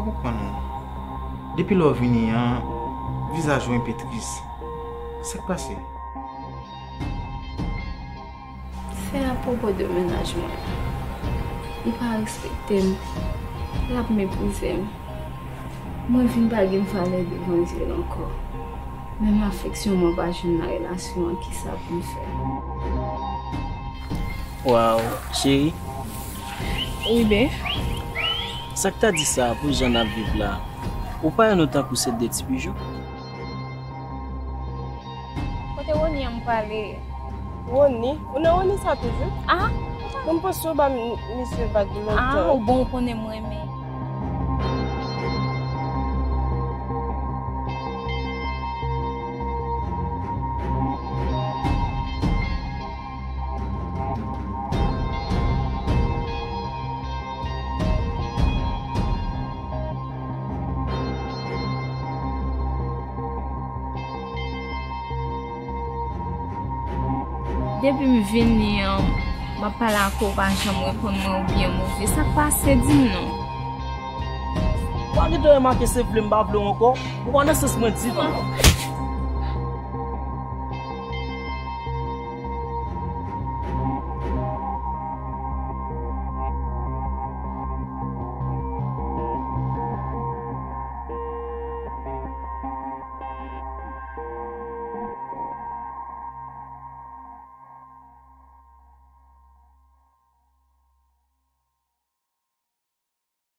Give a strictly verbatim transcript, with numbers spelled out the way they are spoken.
Konprann ou. Depi lè w vini an, vizaj ou enpe tris. Sa k pase? Se apwopo de mennaj mwen. Li pa respekte m. L ap meprize m. Mwen vin pa gen valè devan zye l ankò. Menm afeksyon mwen pa jwenn nan relasyon an, kisa pou m fè? Waw, cheri. Wi, babe. Sa k ta di sa pou jan n ap viv la? Ou pa wè nou tankou se de ti pijou? Kote Rony an m prale? Rony? Ou nan Rony sa toujou? Ah, Bon, m panse ou ba m- misye vag ah, lontan. Ou bon, ou konnen m renmen. Depi m vini an, m ap pale ak ou, ou pa janm reponn mwen oubyen m ouvri. Sa k pase, di m non. Ou pa gentan remake se vle m pa vle w ankò? Ou pa nan sans mwen ditou non.